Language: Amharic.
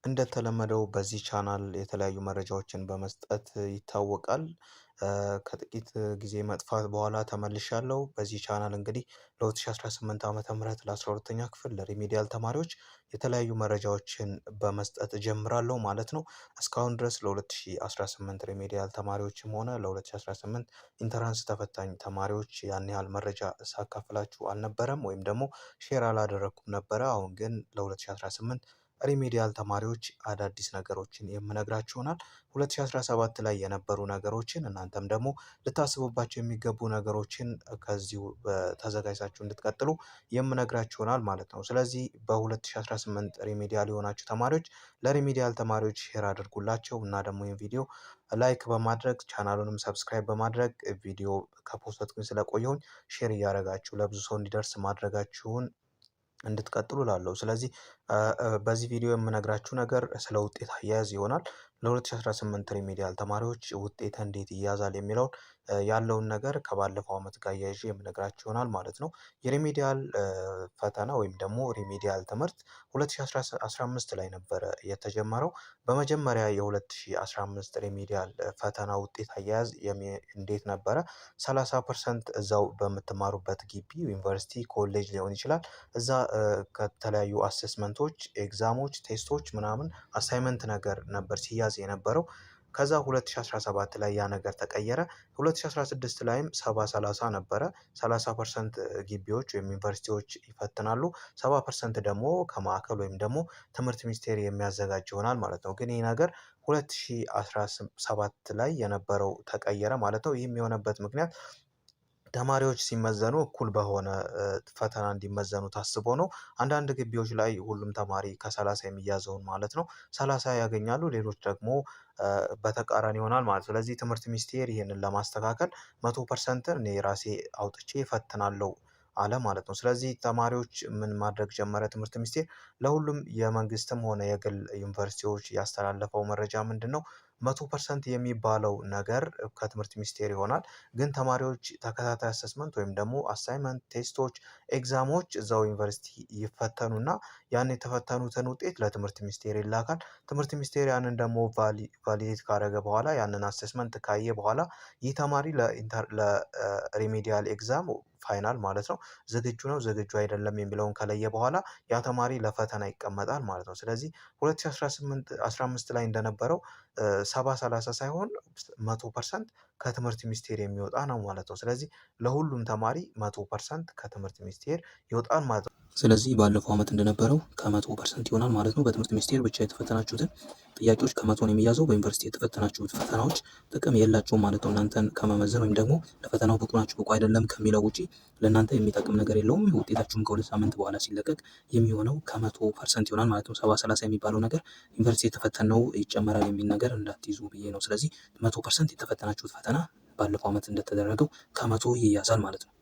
እንደተለመደው በዚህ ቻናል የተለያዩ መረጃዎችን በመስጠት ይታወቃል። ከጥቂት ጊዜ መጥፋት በኋላ ተመልሻለሁ። በዚህ ቻናል እንግዲህ ለ2018 ዓመተ ምህረት ለ12ኛ ክፍል ለ remedial ተማሪዎች የተለያዩ መረጃዎችን በመስጠት እጀምራለሁ ማለት ነው። እስካሁን ድረስ ለ2018 remedial ተማሪዎችም ሆነ ለ2018 entrance ተፈታኝ ተማሪዎች ያን ያህል መረጃ ሳካፍላችሁ አልነበረም ወይም ደግሞ share አላደረኩም ነበረ። አሁን ግን ለ2018 remedial ተማሪዎች አዳዲስ ነገሮችን የምነግራችሁ ይሆናል። 2017 ላይ የነበሩ ነገሮችን እናንተም ደግሞ ልታስቡባቸው የሚገቡ ነገሮችን ከዚሁ ተዘጋጅታችሁ እንድትቀጥሉ የምነግራችሁ ይሆናል ማለት ነው። ስለዚህ በ2018 remedial የሆናችሁ ተማሪዎች ለ remedial ተማሪዎች share አድርጉላቸው እና ደግሞ ይህን ቪዲዮ like በማድረግ ቻናሉንም subscribe በማድረግ ቪዲዮ ከ post ኩኝ ስለቆየሁኝ share እያደረጋችሁ ለብዙ ሰው እንዲደርስ ማድረጋችሁን እንድትቀጥሉ እላለሁ። ስለዚህ በዚህ ቪዲዮ የምነግራችሁ ነገር ስለ ውጤት አያያዝ ይሆናል። ለ2018 remedial ተማሪዎች ውጤት እንዴት ይያዛል የሚለውን ያለውን ነገር ከባለፈው ዓመት ጋር አያይዤ የምነግራችሁ ይሆናል ማለት ነው። የ remedial ፈተና ወይም ደግሞ remedial ትምህርት 2015 ላይ ነበረ የተጀመረው። በመጀመሪያ የ2015 remedial ፈተና ውጤት አያያዝ እንዴት ነበረ? 30% እዛው በምትማሩበት ግቢ፣ ዩኒቨርሲቲ፣ ኮሌጅ ሊሆን ይችላል፣ እዛ ከተለያዩ assessment ኦች፣ exam ኦች፣ test ኦች ምናምን assignment ነገር ነበር ሲያዝ የነበረው። ከዛ 2017 ላይ ያ ነገር ተቀየረ። 2016 ላይም 70-30 ነበረ። 30% ግቢዎች ወይም ዩኒቨርሲቲዎች ይፈትናሉ፣ 70% ደግሞ ከማዕከል ወይም ደግሞ ትምህርት ሚኒስቴር የሚያዘጋጅ ይሆናል ማለት ነው። ግን ይህ ነገር 2017 ላይ የነበረው ተቀየረ ማለት ነው። ይህም የሆነበት ምክንያት ተማሪዎች ሲመዘኑ እኩል በሆነ ፈተና እንዲመዘኑ ታስቦ ነው። አንዳንድ ግቢዎች ላይ ሁሉም ተማሪ ከ30 የሚያዘውን ማለት ነው 30 ያገኛሉ፣ ሌሎች ደግሞ በተቃራኒ ይሆናል ማለት ነው። ስለዚህ ትምህርት ሚኒስቴር ይህንን ለማስተካከል 100%ን እኔ ራሴ አውጥቼ እፈትናለሁ አለ ማለት ነው። ስለዚህ ተማሪዎች ምን ማድረግ ጀመረ ትምህርት ሚኒስቴር? ለሁሉም የመንግስትም ሆነ የግል ዩኒቨርሲቲዎች ያስተላለፈው መረጃ ምንድን ነው? 100% የሚባለው ነገር ከትምህርት ሚኒስቴር ይሆናል። ግን ተማሪዎች ተከታታይ assessment ወይም ደግሞ assignment፣ test ኦች፣ exam ኦች እዛው ዩኒቨርሲቲ ይፈተኑና ያን የተፈተኑትን ውጤት ለትምህርት ሚኒስቴር ይላካል። ትምህርት ሚኒስቴር ያንን ደግሞ validate ካደረገ በኋላ፣ ያንን assessment ካየ በኋላ ይህ ተማሪ ለ remedial exam final ማለት ነው ዝግጁ ነው፣ ዝግጁ አይደለም የሚለውን ከለየ በኋላ ያ ተማሪ ለፈተና ይቀመጣል ማለት ነው። ስለዚህ 2018 15 ላይ እንደነበረው 70-30 ሳይሆን 100% ከትምህርት ሚኒስቴር የሚወጣ ነው ማለት ነው። ስለዚህ ለሁሉም ተማሪ 100% ከትምህርት ሚኒስቴር ይወጣል ማለት ነው። ስለዚህ ባለፈው ዓመት እንደነበረው ከ100% ይሆናል ማለት ነው። በትምህርት ሚኒስቴር ብቻ የተፈተናችሁትን ጥያቄዎች ከ100 ነው የሚያዘው። በዩኒቨርሲቲ የተፈተናችሁት ፈተናዎች ጥቅም የላቸውም ማለት ነው። እናንተን ከመመዘን ወይም ደግሞ ለፈተናው ብቁ ናችሁ ብቁ አይደለም ከሚለው ውጪ ለእናንተ የሚጠቅም ነገር የለውም። ውጤታችሁም ከ2 ሳምንት በኋላ ሲለቀቅ የሚሆነው ከ100% ይሆናል ማለት ነው። 70-30 የሚባለው ነገር ዩኒቨርሲቲ የተፈተነው ይጨመራል የሚል ነገር እንዳትይዙ ብዬ ነው። ስለዚህ 100% የተፈተናችሁት ፈተና ባለፈው ዓመት እንደተደረገው ከ100 ይያዛል ማለት ነው።